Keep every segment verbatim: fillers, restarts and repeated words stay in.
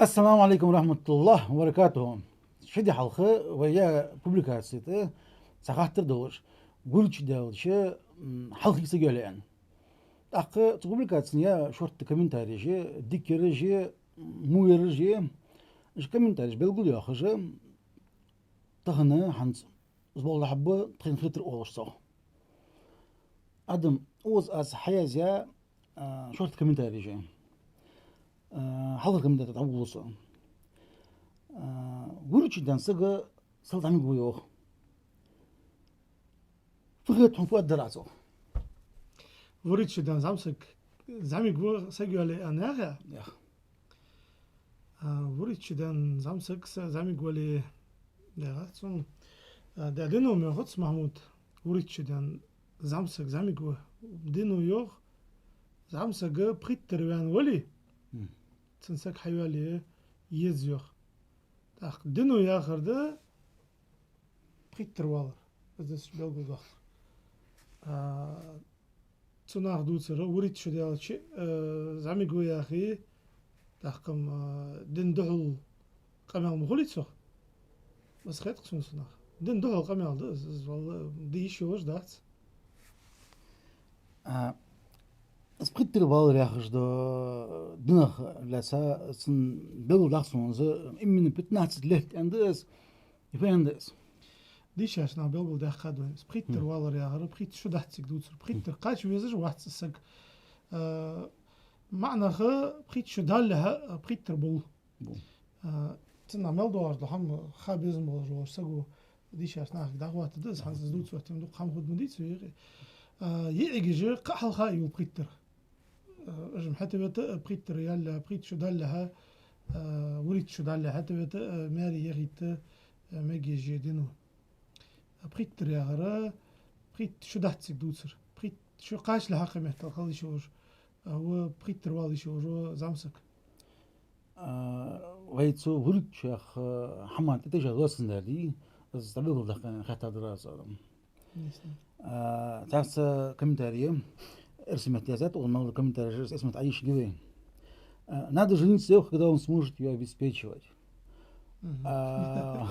Ассаламу Ӏалайкум ва рахьматуллахӀи ва баракатухӀ. Ши ди хьалха вай яь публикаци тӀа цхьа хаттар долаш, вурийтта шу даьлча, м, хьалхе саг йоалае аьнна. ТӀаккха цу публикаце яь шортта комментареш я, дикаяраш я, во яраш я, уж комментареш белгалйоахаш, тахан хӀанз из болх лахьаб тхоай хетар оалаш цох. Адам, укхаза аз хьаязъяь, а, шортта комментареш я. А, хьалхарча комментаре тӀа дӀаволалу со. А, вурийтта шу даьнна саг сел зӀамига ва йоах. Фу хет хьона, фу аргдар Ӏа цох? Вурийтта шу даьнна зӀамсаг, зӀамига ва, саг йоалае аьнна яхий? Ях. А, вурийтта шу даьнна зӀамсаг, са-, зӀамига вале, яхац цун. А, да, дино ма йоахац, Махьмуд, вурийтта шу даьнна зӀамсаг, зӀамига ва. Дино йоах, зӀамсаг пхийттара ваьнна вале, Мгм. цун саг хьайоалае еза йоах. ТӀаккха дино яхар да пхийттара валар. Из да цо белгалдоахар. А, цу наха дувцар, вурийтта шу даьлча, э, зӀамига ва яхе, тӀаккха-м, э, дина духьала къамаьл ма хулий цох. Из хет-кх сона цу наха. Дина духьала къамаьл да из, из валлахӀи де йиш йолаш дац. А, из пхийттара валар яхаш да, динах лаьца, цун белгал даха сона из, именно пятнадцать лет аьнна да из, И фу аьнна да из? Дийшача наха белгалдаьккха да вайна из. Пхийттара Мгм. валар яхар, пхийтта шу дац цига дувцар. Пхийттара кхача везаш вац из саг. А, маӀанах, пхийтта шу даллалехьа, а, пхийттара бул. Бул. А, цунах мел доагӀаш дола хӀама ха безам болаш волча саго дийшача нахага дӀахоаттаде деза, хӀанз из дувца оттам дукха хӀама хургда ма дий цо юкъе. А, йиӀигаш кхы а хьалха а йола пхийттара. Э, уж-м хӀаьта вета, э, пхийттара яллалехьа, пхийтта шу даллалехьа, э, вурийтта шу даллалехьа, хӀаьта вета, э, маьре яхийта, э, мегаш я дино. Э, пхийттара яхар, пхийтта шу дац цига дувцар. Пхийтта шу кхачалехьа кхы меттел хила йиш йолаш, э, ва пхийттара вала йиш йолаш ва зӀамсаг. А, вай цу вурийтта шу яха, э, хӀаман тӀатеша доацандаь дий, из дӀабелгалдаьккха хаьттадар аз. Ясно. А, цхьацца комментарий я. Эрсий меттала яздаьд, укхаза мел дола комментареш эрсий меттала Ӏайийшаргья вай. А, надо жениться, йоах, когда он сможет её обеспечивать. Мгм. А,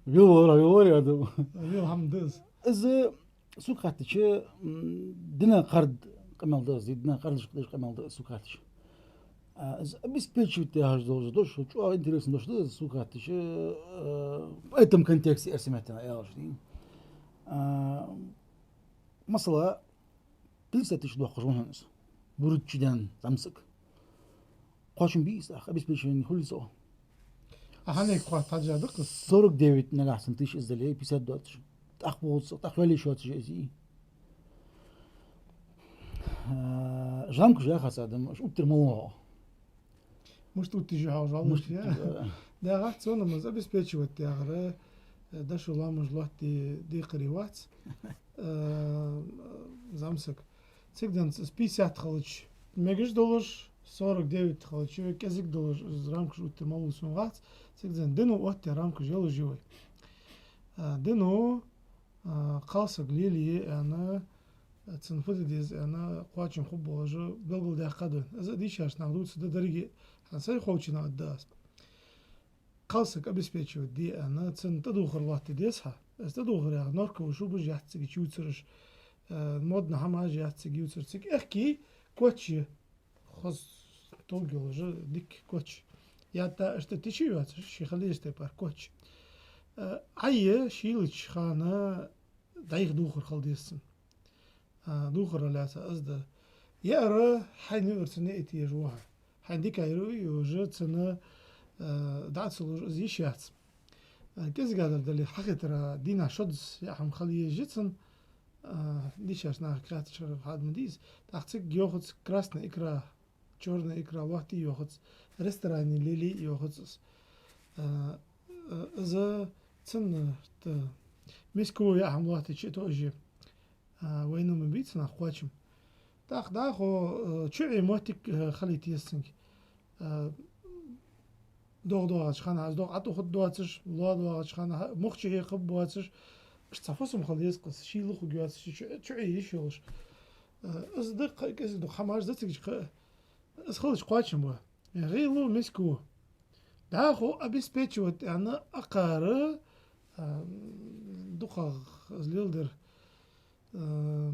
вел вара, вел вара, я думаю. Вел хӀама да из. Из сога хаьттача, м, дина къарда къамаьл да из, дина къардашка деш къамаьл да из сога хаьттача. А, из обеспечивать яхаш долаш дош, чӀоагӀа интересни дош да из сога хаьттача, э, в этом контексте эрсий меттала аьлча дий. А, масала, пятьдесят тысяч доаккхаш ва хьона из. Вурийтта шу даьнна зӀамсаг. Кхоачам бий из тӀаккха, обеспечивани хулий цох? А хьанега кхоачаш хьажа даккха? Сорок девять нагахьа санна тыш из дале, пятьдесят доацаш. ТӀаккха бохуц, тӀаккха йоалае йиш йоацаш я из. А, зӀамагӀа яхац адам, уж оттар малав хьо. Мишта отташ я хьо, жал Мишта я? отташ я? Да, гӀац цунна-м из обеспечивать яхар, э, дошо ламаз лоаттаде декхарий вац. Э, зӀамсаг. Цига денз из пятьдесят хилча мегаш долаш, сорок девять хилча кӀезига долаш, из рамкаш оттар малав сона гӀац, цига денз дино оттаяь рамкаш йолаш я вай. А, дино, а, кхалсаг лелае аьнна, цунна фу де деза аьнна, кхоачам хургболаш белгалдаьккха да вайна. Из а дийшача наха дувцаргда деррига, хӀанз сай ховча наха да аз. Кхалсаг обеспечивать де аьнна, цунна тӀадувхар лоаттаде деза хьа. Из тӀадувхар яхар норковые шубаш яц цига ювцараш, э, модни хӀамаш яц цига ювцараш. Цига аьхки коч я, хоза товг йолаш дика коч. Ятта иштта тиша йоацаш, ший хила езача тайпара коч. Э, Ӏайха шийлача хана дӀайха дувхар хила деза цунна. А, дувхар лаьца из да. Яар хьайна юар цунна яйта езаш ва хьо. Хьайна дика яр юаш цунна, а, дӀа ца луш из йиш яц. А, кӀезига дар дале, хьахетар дийнахьа шозза яа хӀама хила езаш я цунна, а, дийшача нахага хаьттача хьа ма дий из. ТӀаккха цига йоахац красная икра, чёрная икра лоаттае йоахац, ресторане лелае йоахац из. А, а, из цунна, та, миска яа хӀама лоаттача а тоъаш я. А, вайна ма бий цунах кхоачам. ТӀаккха дӀахо, э, чуӀий моттиг, э, хилийта еза цунга. Э, догӀа доагӀача хана из догӀа ӀотӀахургдоацаш, лоа доагӀача хана мух чухьекхаргбоацаш, иштта цхьа фусам хила еза-кх из, шийла хургйоацаш, чу-, чуӀий йиш йолаш. Э, из да-кх кӀезига дукха хӀамаш да цига-кх. Из хилча кхоачам ба. гӀийла ва, миска ва. ДӀахо обеспечивать аьнна акхар, а, дукхагӀа из леладер, а,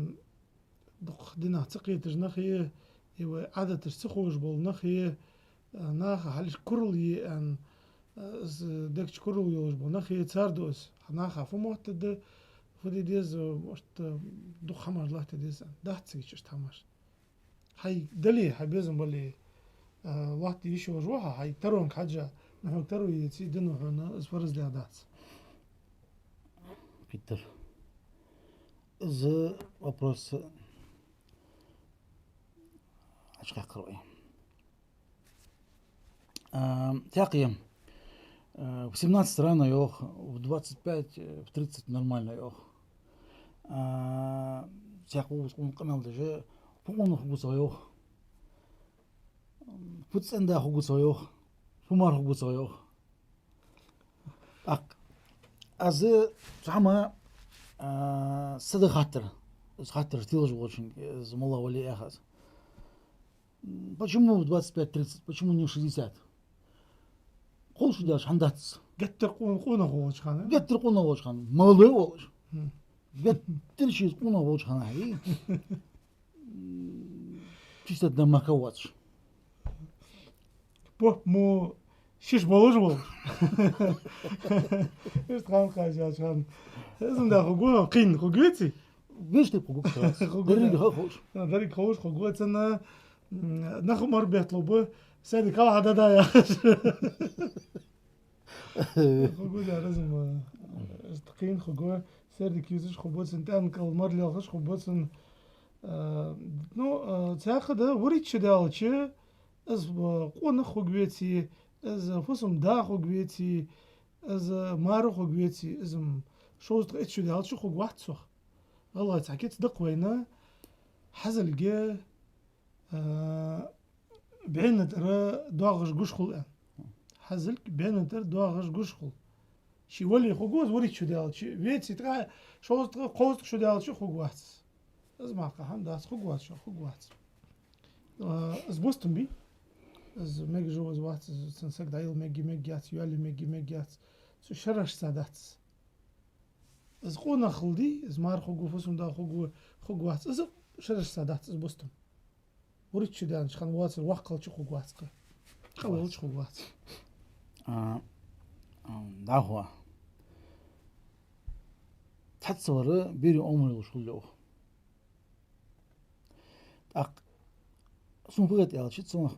дукха динах ца кхеташ нахи, е вай Ӏадаташ ца ховш бола нахи, а, наха хьалхашка курал е аьнна, а, из дег чу курал йолаш бола нахи, цар ду из. Хьа наха фу моттаргда, фу де деза, иштта дукха хӀамаш латта деза аьнна. Дац цига иштта хӀамаш. Хьай дале, хьай безам бале, а, латта йиш йолаш ва хьо, хьай таронга хьежжа, ну, хьога таро еце, дино хьона из фарз леладац. Питер. Из вопрос Ӏочукхаьчар вай. А, таькъе, а, в семнадцать рано йоах, в двадцать пять, э, в тридцать нормально йоах. А, цхьа къу-, къу-, къамаьл деш, фу къонах хургва цох йоах. Фу цӀен-да хургва цох йоах. Фу мар хургва цох йоах. ТӀаккха аз цу хӀама, а, са да хаттар. Из хаттар телаш волчунга, из моллагӀа вале а яхаш. Почему в двадцать пять тридцать? Почему не в шестьдесят? Кхоллаш шу даьлча хӀана дац? Геттара къу-, къонах волча хана? Геттара къонах волча хана. Молодой волаш. Геттара шийца къонах волча хана хьай. Чисто да мака воацаш. Поп мо шиш болаш волаш. Иштта хана кхаьчача хана. Из-м да хургва, кхийна хургвеций? Вешта хургва кхаьча. Хургва, деррига да. Ха ховш. А, деррига ховш хургва, цунна, м, нах мара бетталу ба, седи кала хьа дада яхаш. Хургва да, разум, а, иштта кхийна хургва, сердик юзаш хургва цун, тӀан кӀал мара лелхаш хургва цун. А, ну, а, цхьаькха да, вурийтта шу даьлча, из, а, къонах хургвеций, из, а, фусам-да хургвеций, из, а, мар хургвеций, из, м, шовзткъа итт шу даьлча хургвац цох. ГӀалгӀай цхьа кица да-кх вайна, хьазилга, а, бӀенна тӀара доагӀаш гуш хул аьнна. Хьазилга бӀенна тӀара доагӀаш гуш хул. Ше вале хургва из вурийтта шу даьлча, веций ткъаь шовзткъа, кховзткъа шу даьлча хургвац. Из мара кхы хӀама дац, хургвац шоана, хургвац. А, из бустам бий? Из мегаш ва, из вац, из цун саг дӀаяла мег-, мегаш яц, йоалае мег-, мегаш яц. Цу шерашца дац. Из къонахал дий, из мар хургва, фусам-да хургва, хургвац. Из шерашца дац, из бустам. Вурийтта шу даьннача хана воацар воккха хилча хургвац-кх. Къавелча хургвац. А, а, дӀахо. Цхьацца вар берий оамал йолаш хул йоах. ТӀаккха сона фу хет аьлча, цунах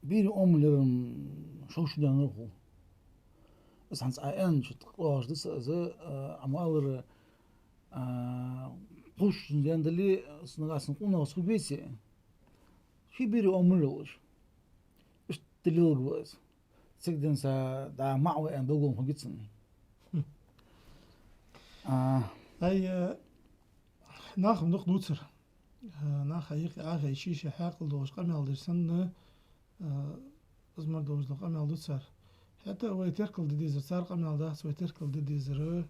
берий оамал яр-м шовзткъа шу даьннар хул. Аз хӀанз а аьннача тӀа оалаш да са из, а, Ӏа ма аллара, а, кхувш даьнна дале, цунга аз санна къонах хургвеций. Ший берий оамал йолаш. Иштта леларгва из. Цига денз са дӀа маӀа ва аьнна белгал ма хургья цунна. Хм. А. Ай, э, нах-м дукха дувцар. Э, наха юкъе Ӏохайша, ший-ший хьаькъал долаш къамаьл деш санна, э, из мара долаш дола къамаьл ду цар. ХӀаьта вай теркал де дезар, цар къамаьл дац, вай теркал де дезар,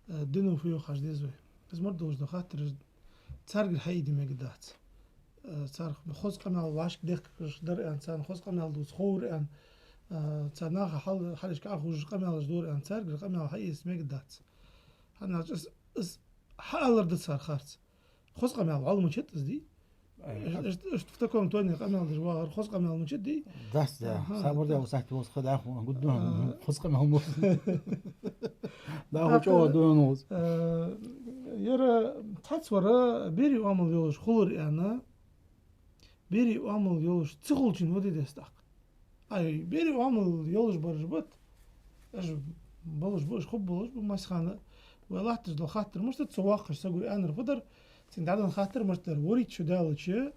э, дино фу йоах хьажа деза вай. Из мара долаш дола хаттараш царгара хьаийде мегаргдац. Э, цар хоза къамаьл вӀашка дехкаш дар аьнна, царна хоза къамаьл дувца ховра аьнна, э, цар наха хьал-, хьалхашка Ӏохувшаш къамаьлаш дора аьнна, царгара къамаьл хьаэца мегаргдац. ХӀана аьлча из, из хьаалар да цар харц. Хоза къамаьл вӀалла мичад из, дий? Ай, иштта, иштта в таком тоне къамаьл деш вагӀар хоза къамаьл мичад, дий? Дац, да. Аха, сабар да, да. Ва сахьте вос хада ху гудду. Аха. Хоза къамаьл мус. Да, ху чӀоагӀа дуьйна вос. Э, яра цхьацца вар берий оамал йолаш хулар аьнна, берий оамал йолаш ца хулачунна фу де деза тӀаккха? Ай, берий оамал йолаш бараш бат. Уж болаш ба, уж хургболаш ба массахана. Вай латташ дола хаттар мишта да, цу воккхача саго аьннар фу дар, цунга дӀаденна хаттар мишта дар: вурийтта шу даьлча,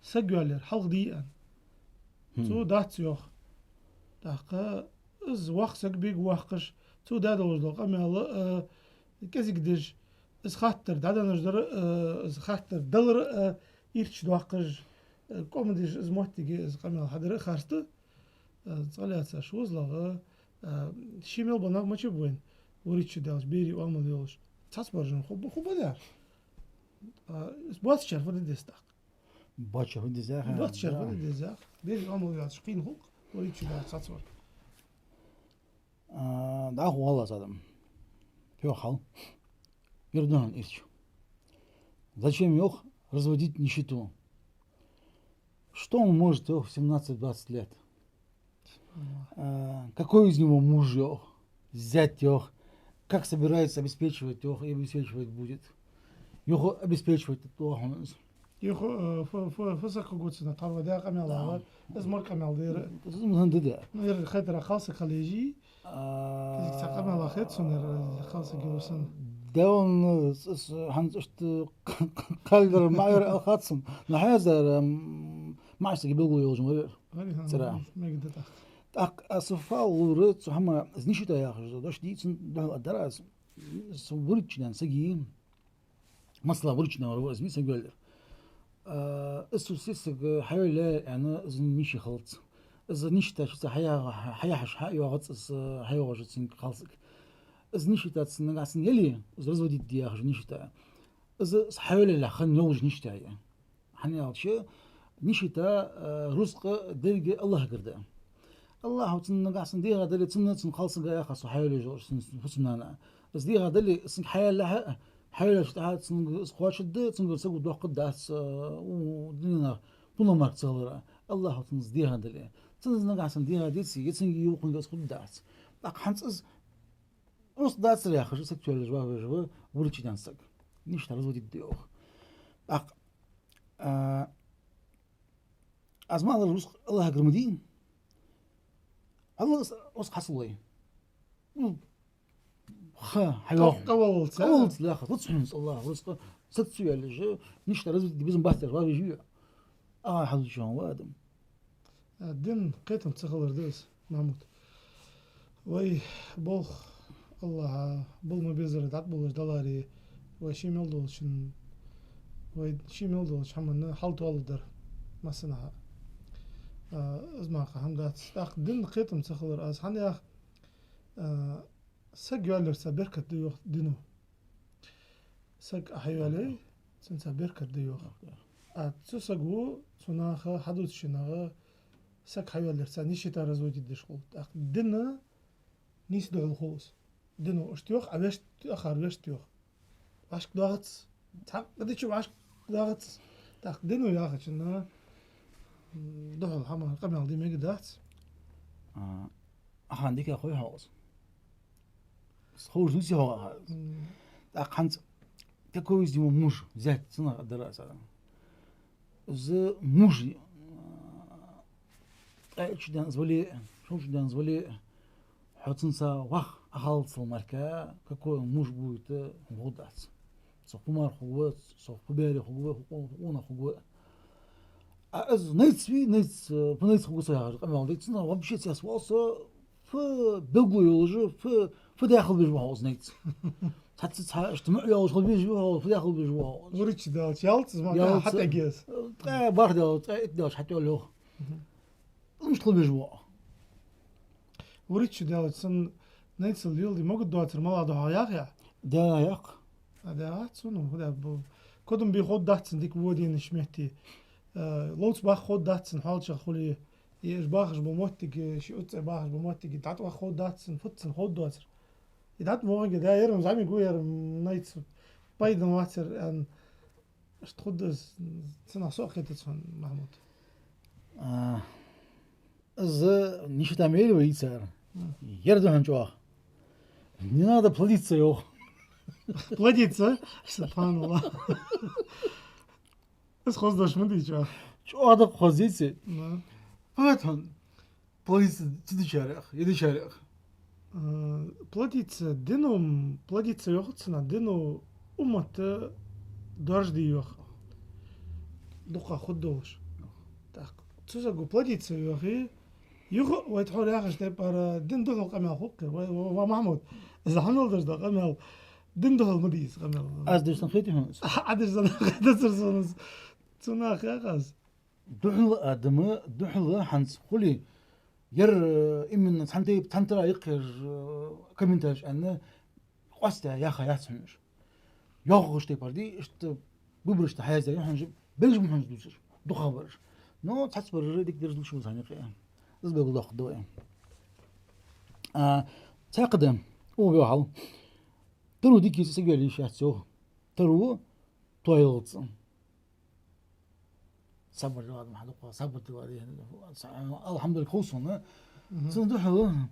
саг йоалаяр хьалха дий аьнна. Хм. Цо дац йоах. ТӀаккха из воккха саг бега воаккхаш, цо даь долаш дола къамаьл, э, кӀезига деш, из хаттар дӀаденнараш дар, э, из хаттар далар, э, ирча доаккхаш, э, кӀома деш, из моттиге из къамаьл хьадар а харц да. Э, цкъа лаьца шозлагӀа, э, ший мел бола нах мичаб вайна, вурийтта шу даьлча, берий оамал йолаш? Цхьацца барашта хургба, хургба дера. Э, боацачар фу де деза тӀаккха? Боацачар фу де деза, ха? Боацачар фу де деза? Деррига Ӏомавеш кхийна хул-кх, валлахӀи, чу дац цхьацца вар. А, дӀахо валлахӀи, Садам. Тоха хьал. Ер да хьона ирча. Зачем, йоах, разводить нищету? Что он может, йоах, в семнадцать-двадцать лет? А, какой из него муж, йоах, зять, йоах? Как собирается обеспечивать, йоах, и обеспечивать будет? Юха обеспечивать, йоах, хьона из. Юха, э, фу, фу, фу саг хургва цунна, тхьовра вай даь къамаьл Да. ала. Из мара къамаьл да ер. Из ма хӀана да да. Ну, ер хетар кхалсаг хила езий. А, кхалсаг цхьа къамаьл хет сона ер, кхалсаг йолаш санна. Да он, э, с-, с-, хӀанз иштта кхаллар ма яр аьнна хац сона. Но хӀанз ер, м, маӀа сага белгало йолаш ма яр ер. Вари хьан, цӀера. Мегаргда тӀаккха. ТӀаккха аз фу ала ловр, цу хӀама, из нищета яхаш дош дийцача духьал аргдар аз. Со вурийтача сага, масала, вурийтача вар ва из, ма саг йоалаяьр. А, из цу сесаг хьайоалаяьй аьнна, из нищий хилац. Из нищета шийца хьаяха-, хьаяхьаш хьайоагӀац из, хьайоагӀаш цунга кхалсаг. Из нищета цунна нагахьа санна яле, из разводить де яхаш нищета. Из хьайоалаялехь хинна йолаш нищета я. ХӀана аьлча, нищета, э, рузкъа деррига АллахӀагара да. АллахӀа цунна нагахьа санна дегӀа дале, цунна, цун кхалсага яхар со хьайоалаеш йолаш, цун, цун хӀусамнана. Из дегӀа дале, цунга хьаяьлча, хьайоалаечул тӀехьагӀа цунга из кхоачаргда, цунгара саго доаккхаргдац, э, у, дунен пуламарк ца хилара. АллахӀа цунна из дегӀа дале. Цунна из нагахьа санна дегӀа деце, е цунга, е вокхунга из хургдац. ТӀаккха хӀанз из просто дацар яхаш, саг тоаллаш ваха везаш ва вурийтача саг. Нищета разводить де йоах. ТӀаккха, а, аз ма аллара, рузкъа АллахӀагара ма дий. Аллахӏа рузкъа хьасалой. Ну, ха, хьайоах. Къа-, къаваллалца. Къаваллалца лаьха. Луц хьона АллахӀа рузкъа, саг ца йоалаеш, нищета разводить де безам бац яхаш ваха везаш вий? А, хьалучун ва адам. А, дин кхетам ца хилар да из, Махьмуд. Вай болх АллахӀа, бала ма беззара дӀатӀаболаш даларе, вай ший мел долча, вай ший мел долча хӀаманна хьалтоаладар массанахьа. А, из мара кхы хӀама дац. ТӀаккха дин кхетам ца хилар аз хӀана йоах, а, саг йоалаярца беркат да йоах дино. Саг Ӏа хьайоалае, цунца беркат да йоах. А цу саго, цу наха, хьадувцача наха, саг хьайоалаярца нищета разводить деш хул. ТӀаккха дина нийса духьал хул из. Дино иштта йоах, Ӏа вешта, Ӏа хар вешта йоах. ВӀашка доагӀац. Цхьаккха дича вӀашка доагӀац. ТӀаккха дино яхачунна, м, духьал хӀама къамаьл де мегаргдац. А, ахьа дика хой хьогӀ из. Схожу сихьогӀа. М. ТӀаккха хӀанз какой из его муж, зять, цунах дар аз. Из муж, ткъаь итт шу даьнна из вале а, шовзткъа шу даьнна из вале а, хьо цунца ваха Ӏахаллалца мара, какой муж будет, э, хӀама хургдац. Цох пу мара хургва, цох пу баьри хургва, ху-, ху-, хьона хургва. А из найц вий, найц, э, пу найц хургва со яхаш къамаьл дий, цунах вообще цецвал со, фу белгало йолаш, фу, фу даь хила безаш ва хьо из найц. Цхьацца цхьа иштта муӀ йолаш хила безаш ва хьо, фу даь хила безаш ва хьо из. Вурийтача даьлча ялац из, ма ялац, хьатӀаэгес. Ткъаь бархӀ даьлча, ткъаь итт даьлча хьатӀайоал йоах. Мгм. Мишта хила безаш ва хьо. Вурийтача даьлча санна найцал леладе могаргдоацар малагӀа да хьогӀ яхий Ӏа? Да, яхий. А, да, яхац, ну, хӀу да бу-, кодам бе ховргдац цунна дика воденаш метте. Э, ловца баха ховргдац цунна хьоалчагӀа хуле. Е уж бахаш бола моттиг, ший уццӀе бахаш бола моттиг, дӀатӀаваха ховргдац цунна, фуд цунна ховргдоацар. И дӀатӀавахаргья, да, ер-м зӀамига ва, ер-м найц пайдана вацар, аьнна, иштта хургда из, цунах со а кхетац хьона, Махьмуд. А, из нищета мел вай цар. М. Ер да хьона чӀоагӀа. Не надо плодиться, йоах. Плодиться? Субханаллах. Из хоза дош ма дий чӀоагӀа. ЧӀоагӀа да хоза дийцар. Да. Поэтому плодиться ца дечарех, е дечарех. Э, плодиться, дино, плодиться йоахац цунах, дино уммат доржаде йоах. Дукха хургдолаш. ТӀаккха цу саго плодиться йоахе, юха а вай тхьовра яхача тайпара дина духьал къамаьл хул-кх ер. Вай, ва, ва Махьмуд, из хьанал деш да къамаьл. Дина духьал ма дий из къамаьл. Аз деш санна хетий хьона из? Ӏа деш санна хетацар сона из. Цунах яхаш. Духьала адама, духьала хӀанз хуле, ер, э, именно цхьан тайп-, цхьан тара йикхар, э, комментареш аьнна, къоастаяь яха яц хьона уж. ЙоагӀаш тайпара дий, иштта бубрашта хьаяздаь я хьона уж, белгаш ба хьона уж дувцаш, дукхагӀбараш. Но цхьаццабараш дика дерзалуш ма санна кхы. Из белгалдоаккхаргда вай. А, цхьаькха да, укхаза хьал. Таро дика яц, саг ваьле йиш яц йоах. Таро тоаялгӀац. Сабар дилла адам хьадукха, сабар дилла адам. Алхьамдулиллахь, хов сона. Мгм. Цун духьала,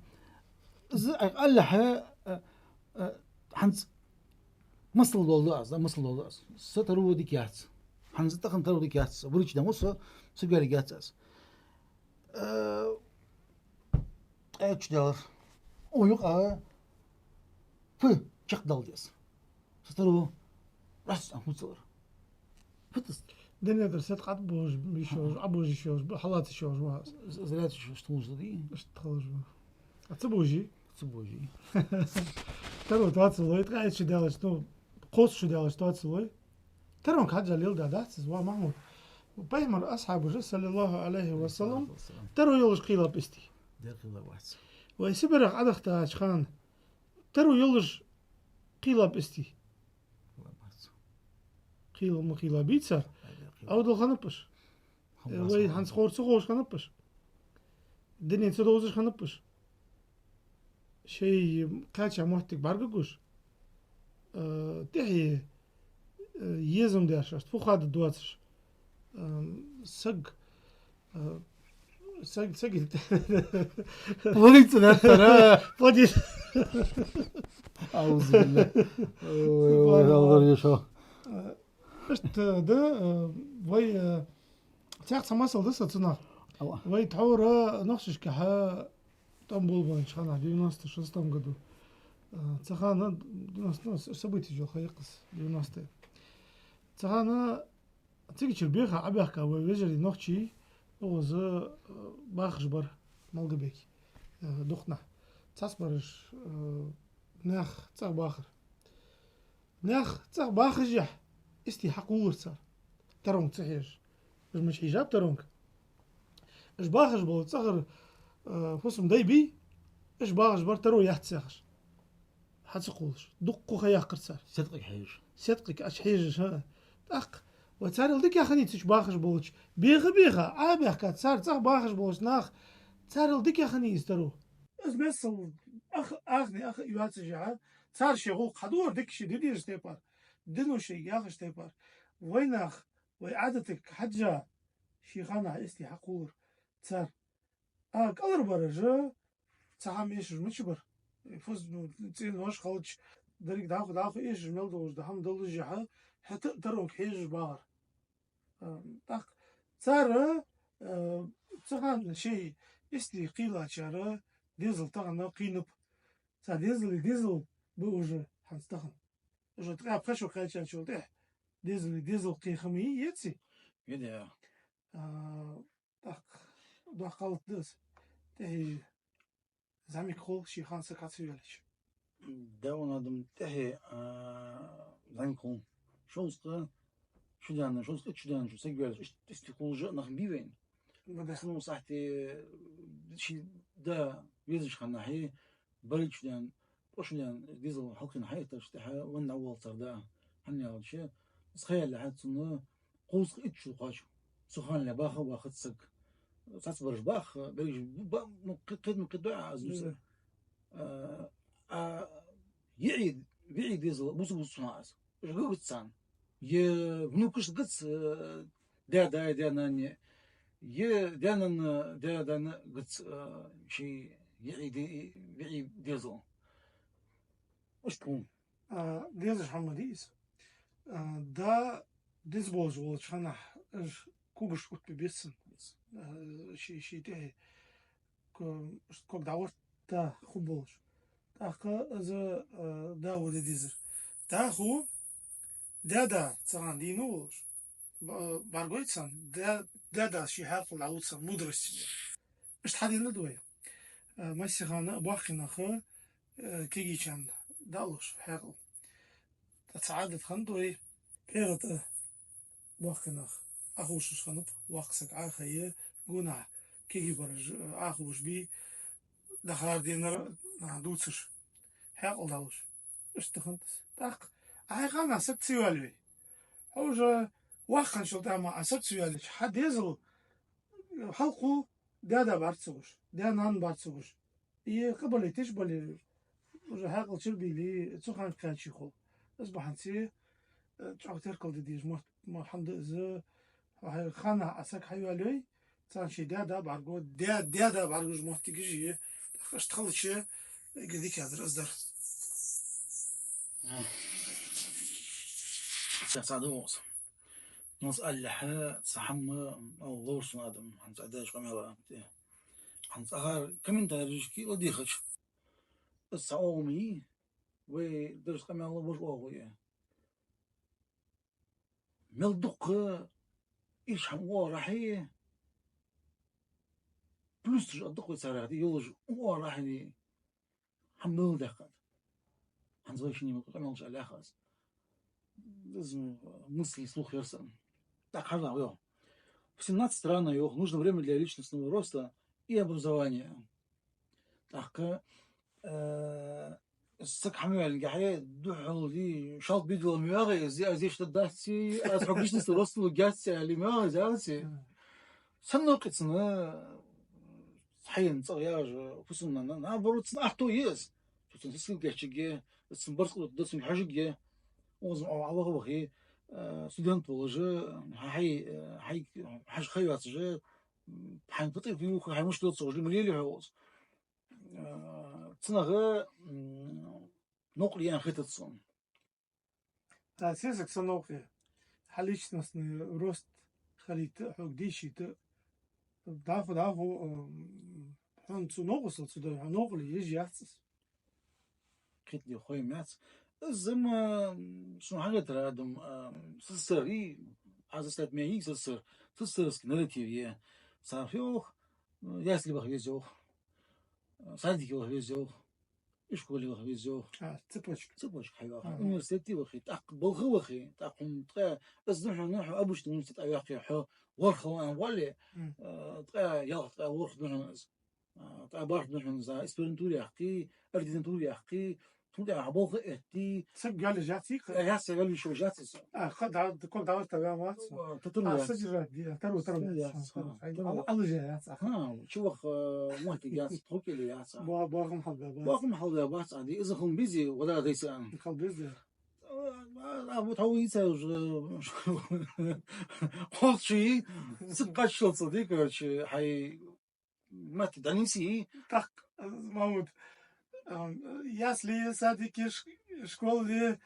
из Ӏа аллахьа, а, а, хӀанз масал доаладу аз, да, масал доаладу аз. Са таро дика яц. ХӀанз тахан таро дика яц. Вурийташ да мо со, саг ваьле яц аз. Э, ткъаь чу даьлар. Укх юкъа фу чакхдала деза. Са таро раз а хӀуцалар. Фу тас? Динагара седкъа Ӏа божа йиш йолаш, Ӏа божа йиш йолаш, б-, хьалаца йиш йолаш ва. З-, зря йиш йолаш тхулж да дий? Ишта тхулж ва. А ца божий? Ца божий. Таро тоаца лой, ткъаь итт шу даьлча, ну, кховзткъа шу даьлча тоаца лой. Таронга хьежжа леладаь дац из, ва Махьмуд. Пайхамара асхьабаша, саллаллахӀу Ӏалайхи ва саллам, таро йолаш кхийлаб истий. Дер кхийлаб вац. Вай Сибарах Ӏодахийтача хана таро йолаш кхийлаб истий. Кхийлаб вац. Кхийла ма кхийлаб бий цар. Ай, дер кхийлаб. Ӏовдал хиннаб уж. Хьамбас Вай ма хьанца хиннаб. Ховр ца ховш хиннаб уж. Динах ца довзаш хиннаб уж. Шоай кхаьча моттиг бӀаргагуш, э, тӀехье, э, езам деш, ашта фу хадда доацаш, э, саг, э, саг, саг Плодиться, да, да? Плодиться. Аузу билля. Ой, ой, Аллах, ешо. Э, ишта, да, э, вай, э, цхьаькха цхьа масал да са цунах. Ала. Вай тхьовра нохчашкахьа тӀом болабеннача хана, девяносто шестом году. Э, цу хана, девяносто, ну, с-, событеш йола ха я-кх из, девяностые. Цу хана цигачара беха Ӏобаьхка вай вежарий нохчий, укхаза, э, бахаш бар Малгобеке, э, дукха нах. Цхьаццабараш, э, наьха цӀагӀа бахар. Наьха цӀагӀа бахашехь, истий хьакхоллар цар. Таронга ца хьежаш. Уж мича хьежаб таронга? Уж бахаш бола цӀагӀара, э, фусам-дай бий, уж бахаш бар таро яц яхаш. Хьа ца кхоллаш. Дукха ха яьккхар цар. Седкъага хьежаш. Седкъага аш хьежаш, хӀа. ТӀаккха, ва царел дикагӀа хиннай цу чу бахаш болча. Беха-беха, Ӏобаьхка цар цӀагӀа бахаш болча наха, царел дикагӀа хиннай из таро. Из мессал ах-, ахне ах йоацашехь, цар шоай гӀулакх хьадора дика ший де дезача тайпара, дино шоай яхача тайпара. Вай нах, вай Ӏадатага хьежжа, ший ханахьа истий хьакхоллар цар. А кӀалхарбараш, цхьа хӀама эшаш мичабар. Фуз, ну, цӀенош хилча, деррига дӀахо, дӀахо эшаш мел долаш да хӀама доллашехь, хӀаьта а таронга хьежаш багӀар. А, тӀаккха цар, а, цу хана шоай истий кхийлачар дезал тахан кхийнаб. Цар дезалий дезал ба уже хӀанз тахан. Уже ткъаь пхи шу кхаьчачул тӀехьа дезалий дезал кхийна хӀама йий, яций? Йи да. А, тӀаккха доккха гӀалат да из. ТӀехье зӀамига хул ший хана саг хьа ца ваьлча. Да, вон адам тӀехье, а, зӀамига хул. Шовзткъа шу даьнна, шовзткъа итт шу даьнна чу саг ваьлча, ишта истий кхоллаш а нах бий вайна. Ма да. Цу сахьте ший да везача ханахьа, бархӀ шу даьнна, ткъо шу даьнна дезал хьалкхийна хьаэттача тӀехьа венна воал цар да. ХӀана аьлча, из ха яьлча хьа цунна кховзткъа итт шу кхоач. Цу хана ле баха а бахац саг. Цхьаццабараш бах, берригаш ба, ну, кхы-, кхыдола кхы дуьа аз дувцар. Мгм. А, а, йиӀий, виӀий дезал бувца-бувц цунах аз. Уж га гац царна. Е внукашта гац, э, даь-даь, даь-нанна, е даь-нанна, даь-даьна гац, э, ший йиӀий де-, виӀий дезал. Ишта хул. А, дезаш хӀама дий из. А, да, деза болаш волча ханахьа, уж когаш оттабе беза цунна. А, ший, ший тӀехье ко-, ког дӀагӀорта хургболаш. ТӀаккха из, а, да ваде дезар. ДӀахо даь-да цу хана дийна волаш, б-, бӀаргагой цунна, даь-, даь-да ший хьаькъал дӀалу цунна, мудрость. Ишта хьаденнад вай. А, массе хана боккхий нах, а, кегийчарна дӀалуш хьаькъал. ТӀаккха цхьа Ӏадат хиннад вай, пхьегӀа тӀа боккхий нах Ӏохувшаш хиннаб, воккха саг Ӏохайя, гонахьа кегийбараш Ӏохувш бий, дӀахар дийнар а дувцаш, хьаькъал дӀалуш. Ишта хиннад из. ТӀаккха Ӏа хьай ханахьа саг ца ваьле вай. Хьо уже воккха хинначул тӀехьа мара Ӏа саг ца ваьлча, хьа дезал Хьалкхо даь-да бӀарга ца гуш, даь-нана бӀарга ца гуш. И къабеле, тиша бале, уже хьаькъал чура бийле, цу хана кхаьча хул. Из бахьанца, э, чӀоагӀа теркал де дезаш мотт ма хӀама да из, хьай ханнахьа Ӏа саг хьайоалайой, царна ший даь-да бӀаргагу, даь-, даь-да бӀаргагуш моттигаш я, тӀаккха иштта хилча, эггара дикагӀдар из дар. Сейчас адувгӀас. Нас аллахьа, цхьа хӀама, Аллахӏ сона адам, хӀанз а деш къамаьл а, хӀанз цхьа комментарийшка ладийгӀача. Из цхьа оагӀув ма йий, вай деш къамаьл а вож оагӀув я. Мел дукха иш хӀама оагӀорахьа, плюсаш а дукха вай царех ди йолаш оагӀорахьа, хӀама мел даьккхад. ХӀанз вай шинне къамаьлаш а лаьхад. Из мысли слух яр са. Так, хьажал, йоах. В семнадцать стран, йоах, нужно время для личностного роста и образования. ТӀаккха, э, саг хьамаваьллинге хье, духьал ди, шалт бидал ма йоагӀий из, аз иштта дац, аз хьога личностный рост лургьяц аьле ма йоагӀий из, яц. Санна кхы цунна хьайна цӀагӀа яжа фусамнана, наоборот, цунна ахту еза. Цу цунна сискал кечиге, цунна барзкъа да, цунга хьожиге. Оза Ӏа ваха вахе, э, студент волаш, хьай, э, хьай, хьажа ха йоацаш, м, хьайна патӀа вуха, хьай муш доццагӀаш, ма лелий хьо оза. Э, цунах, м, новкъарло яьнна хетац сона. А, сесаг са новкъа. Хьа личностный рост хилийта, хьога дийшийта. ДӀахо, дӀахо, м, хьона цу новкъостал цу дай, хьона новкъарло еш яц из. Кхетаде хой ма яц. Из ма, м, сона хьагӀаттар адам, а, СССР, и, аз стать ма йий СССР, СССРовский нарратив я. Цар фу йоах, ясли ваха веза йоах, садике ваха веза йоах. Ишколе ваха веза йоах. А, цепочка. Цепочка хьайоах. Ага. Университете вахе, тӀаккха балха вахе, тӀаккха хьона ткъаь, из да хьона, хьо обычный университет а ваьккхе, хьо ворхӀ ва аьнна вале, М. э, ткъаь ялх, ткъаь ворхӀ да хьона из. Э, ткъаь бархӀ да хьона из, аспирантура яккхе, ординатура яккхе, цул тӀехьагӀа балха а этте. Саг гале яц, йикха? Э, яц, гале йиш йолаш яц из. А, ха, да, да, ког давар та вян вац? Э, татар А, вац. Содержать, да, таро, таро. Таро вяц, ха, таро. Ал-, алжа яц, а. Ха, чувах, э, мохтиг яц, тхокили яц, а. Ба-, бахам хьалда, ба. Бахам хьалда, бац, а, ди, из хум бизи, вада дайсан. Хал бизи. А, а, а, вот хьо ица уже, хозчи, цып качалца, ди, короче, хьай, мат, даниси. Так, э, Мамут, э, ясли, садики, ш-, школли,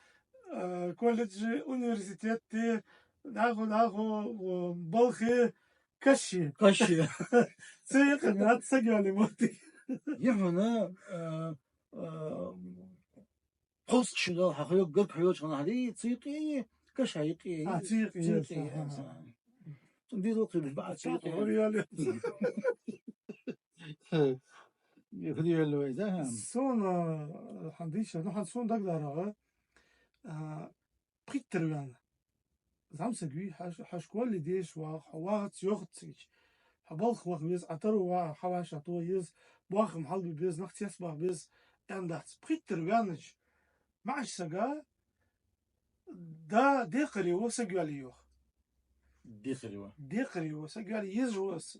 э, колледжи, университетти, дӀахо, дӀахо, э, балхи, каши. Каши. Цу юкъе ма яц саг йоалае моттиг. Е хьона, э, э, пхьост ши дал хьахайо, гаг хьайоча хана хьади, цу юкъе, каш хьа юкъе. А, цу юкъе, цу юкъе, аха. Цун дизо кхибиш баӀа цу юкъе. Хьо йоалае. Хьо йоалае вай, да, ха? Сона, хьан дийша, ну, хьан сона дагадоагӀа, а, пхийттара ваьнна. ЗӀамсаг вий, хьа, хьа школе деша вагӀа, хьо вагӀац йоахац цига. Хьо балха ваха веза, Ӏа таро ва, хьа вӀашагӀтоха еза, бохам хьалбе беза, нах цецбаха беза, аьнна дац. Пхийттара ваьннача маӀача сага да декхаре ва саг йоалае йоах. Декхаре ва? Декхаре ва саг йоалае, езаш ва из.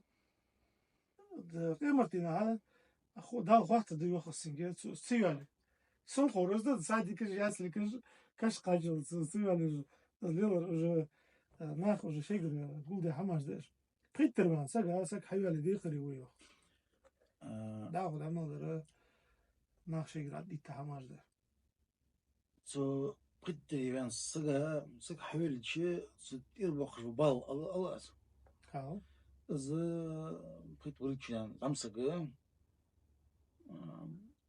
Да, къематдийнахьа, ху-, Дала хоаттаргда йоах из цунга, цу, цу йоалае. Сона ховр из да, садикаш, ясликаш, каш кхаччалца, цу, цу йоалае, из лелар уже, э, нах уже шоайгара гулдаь хӀамаш да уж. Пхийттара ваьнна сага, саг хьайоалае декхаре ва йоах. А. ДӀахо дӀа мел дар, нах шоайгара дӀадитта хӀамаш да. Цу пхийттара ваьнна сага, саг хьайоалайича, цу тӀера боаккхаш ба бала, ала, ала аз. Хьал. Из пхийтта валлалца зӀамсаг, а,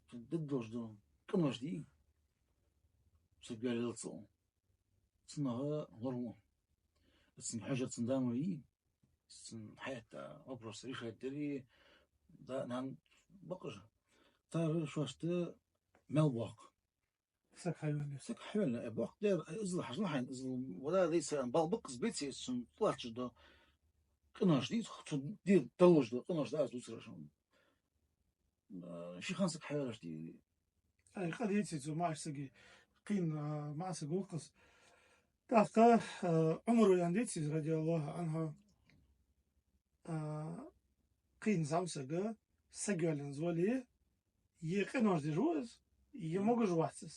цу дергдолаш дола къинош дий, саг йоалаелца. Цунах лораву. Цун хьожар цун да ма вий, цун хьаятта вопрос решать дар, да, нана бакъажа. Цар шоашта мел боаккх. Саг хьайоалае. Саг хьайоалае, э, боаккх дар, э, иззал хьажал хьайна, иззал вада дайса, бала бакъ из беце, цун латташ дола къинош дий, цун ди даллаш дола къинош да аз дувцараш. Э, ши хана саг хьайоалаеш дий. Ай, къа деций цу маӀача сага, кхийна, а, маӀа саг ва-кх из. ТӀаккха, а, Ӏумара аьнна деций из, радияллахӀу Ӏанху, а, кхийна зӀамсага, саг йоаллинза вале, е къинош деш ва из, е могаш вац из.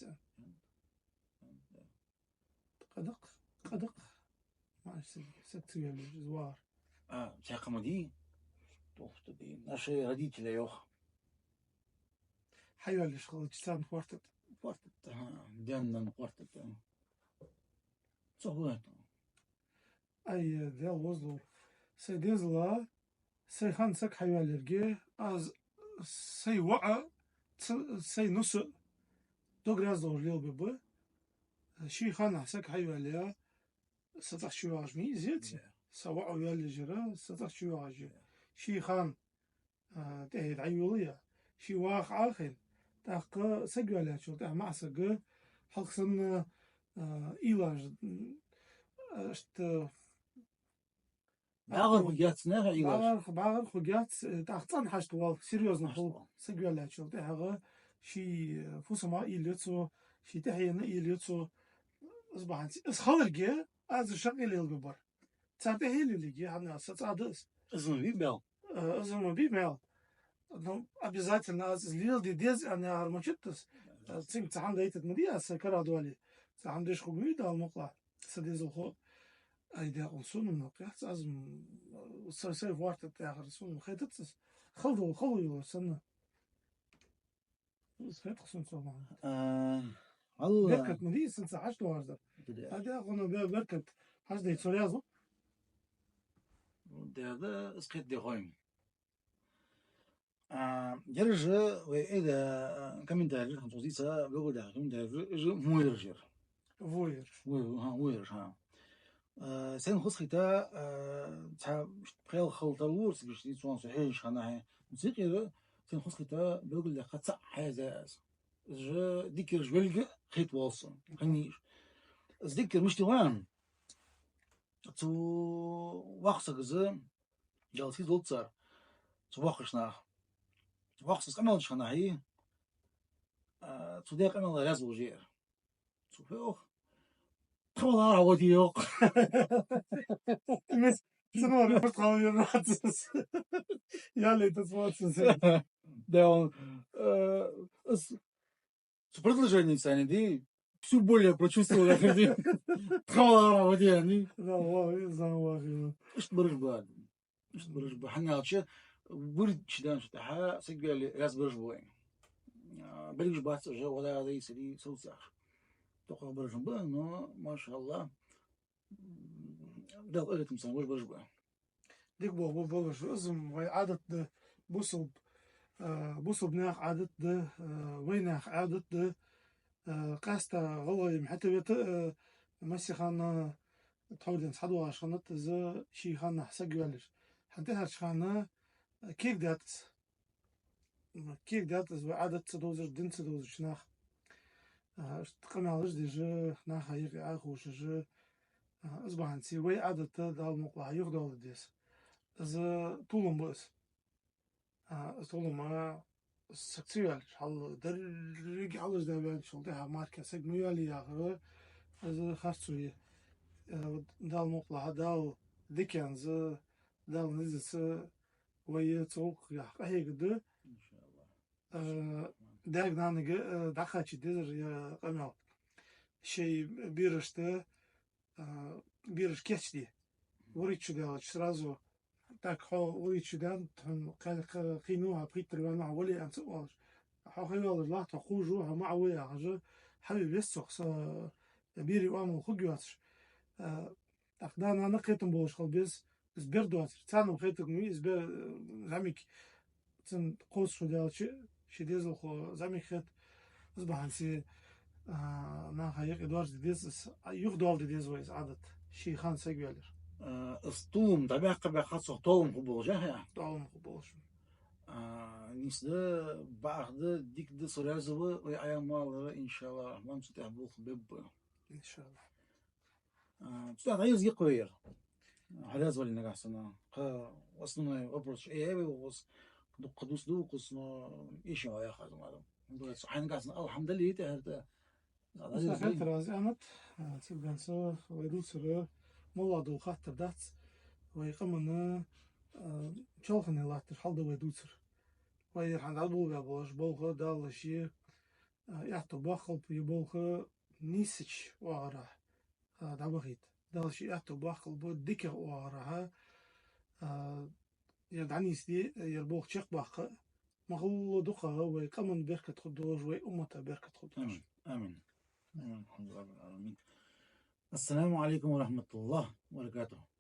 Къадакъ-къадакъ. Маьрша саг, саг ца йоаллаш из вагӀар. А, цхьаккха ма дий? Тохта дий? Наши родителя йоах. Хьайоаллаш хилча царна хортат. Хортат, ха, денна хортат. Цо хӀу хетта? Ай, Даьла возлу. Сай дезала, сай хана саг хьайоалларге, аз сай воӀа, ца-, сай нус а дог раьза долаш лелабергба. Ший ханахь саг хьайоалле, са цӀагӀа чуйоагӀаш ма йий из, яц? Са воӀо йоаллаш яр, са цӀагӀа чуйоагӀаш я. Ший хана, а, тӀехье дӀайолае, ше ваха Ӏохайна, тӀаккха саг йоаллаьчул тӀехьа маӀа саг хьалха санна, а, уйлаш, м, а, иштта, бӀаьгӀар хургьяц наха уйлаш. БӀаьгӀар, бӀаьгӀар хургьяц, э, тӀаккха цӀена хьашт вал, серьёзно хул. Хьашт вал. Саг йоаллаьчул тӀехьагӀа ший, э, фусама уйла я цо, ший тӀехьена уйла я цо. Из бахьанца, из хиларге, аз шаккхе лелабергбар. Цар тӀехье лелийге, хӀана аьлча са цӀа да из. Из ма бий мел. Э, из ма бий мел. Ну, обязательно аз из леладе деза аьнна яхар ма дац из. Э, цунга цхьа хӀама дайтаргда ма дий аз, са кара доале. Цхьа хӀама деш хургвий, Дала мукъалахь, са дезалхо. Ай, даькъала, сона-м накъ яц, аз-м, са сай хортат яхар сона хетац из. Хала дола, хала йола санна. Из хеташ сона цо ма. А, Аллах. Беркат ма дий, сенца хьашт варзар. Дуда. А даькъала, бе-, беркат хьашт дайта цо раьза ва? Дерда, из кхетаде хой. А, ераш вай айда, а, комментарий хӀанз цо дийца, белгалдаьккха комментарий, из во ераш яр. Во ераш. Во, ха, во ераш, ха. Э, сайна хоза хийтта, э, цхьа пхел хала тарлур цига, иштта цунца хьежача хана хье. Цига кхера сайна хоза хийтта белгалдаьккха цхьа хьаьза аз. Из дикараш велга хийтта волсун. Ханниш. Из дикар мишта ван? Цу воккхача сага из, Дала сий долда цар, цу воккхача наха. Воккхача сага къамаьл деш хана хье, а, цу даь къамаьла раьза волаш яр. Цу фех. Тхо вала гӀа воде йоах. Мис, цунвар мишта хала вер вацас. Я ле, это вацас. Да, он, э, с-, с предложением сани, ди, всё более прочувствовал, я ди. Тхо вала гӀа воде, ани. Да, ва, и зан ва, и. Иштта бараш ба. Иштта бараш ба. ХӀана аьлча, вурийтача дийнахьа тӀехьа саг вале раьза бараш ба вайна. А, белгаш бац уж, вала дай сари совцаш. Тохаш бараш ба, но, машаллах, Дала къахетам санна вож бараш ба. Дика боху, бо-, болаш, из-м вай Ӏадат да, бусалба, а, бусалба наьха Ӏадат да, а, вай наьха Ӏадат да, а, къаьстта гӀалгӀай-м хӀаьта вета, а, массехана тхьовра денз хьадоагӀаш хиннад из ший ханнахьа саг валар. ХӀанз тӀехьарча хана кегадаьд из. Кегадаьд из вай Ӏадат ца довзаш, дин ца довзаш нах. А, иштта къамаьлаш деш, наха юкъе Ӏохувшаш, а, из бахьанца вай Ӏадат Дала мукъалахь юхадоаладе деза. Из толам ба из. А, из толам ба, саг ца вале, хьал деррига хьалаш да вале, шул тӀехьа мара саг ма вале яхар, из харцо я. Э, Дала мукъалахь, Дала диканца, Дала низаца вай цу гӀулакхах къахьегаргда. ИншаАллахӀ. Э, даьга-нанага, э, дӀакхачийта дезар ер къамаьл. Шоай берашта, а, бераш кийчде. Вурийтача шу даьлча сразу, так, хьо вурийтача шу даьнна, хьона кхаь-, кхы-, кхийна ва хьо, пхийттара ваьнна ва хьо, вале аьнна ца оалаш. Хьо хьавоалаш латт, хьо кхувш ва, хьо маӀа ва яхаш, хьаве веза цох, са, э, берий оамал хургйоацаш. Э, тӀаккха да-нана кхетам болаш хила беза, из бер доацар. Царна-м хетарг ма вий, из бер, э, зӀамига цунна кхоссаш хургдаьлча, ший дезалхо зӀамига хет, из бахьанца, а, наха юкъе доаржаде деза из, а, юхадоаладе деза вай из Ӏадат, ший хана саг валар. А, из толам дӀабаьккха-баьккха цох толам хургболаш, яхьа? Толам хургболаш. А, нийса да, бакъ да, дика да, со раьза ва вай Ӏаямал, иншаАллахӀ, Рахьман цу тӀа болх бергба. ИншаАллахӀ. А, цу тӀа дӀаерза йикъ вай ер. Хьо раьза вале нагахьа санна. Кхы основной вопрос, э, э, вопрос. Дукха дус ду укхаза, но эший ваха хаза мара. Хьо нагахьа санна, алхьамдулиллахӀ, тӀехьарта. Хетар аз аьннад, а, цигга денз вай дувцар, моллагӀа дола хаттар дац. Вай къаман, А, чоалхане латташ хьал да вай дувцар. Вай ер хьа дӀадолалуш болаш болх Дала ше, а, аьттув боаккхалба ер болх нийсача оагӀорахьа, а, дӀабахийта. Дала ше аьттув боаккхалба дикагӀа оагӀорахьа, а, ер дӀанийсде, ер болх чакхбаккха, ма гӀолла дукхагӀа вай къаман беркат хургдолаш, вай уммата беркат хургдолаш. Амин. Амин. Амин. Ассаламу Ӏалайкум ва рахьматуллахӀи ва баракатухӀ.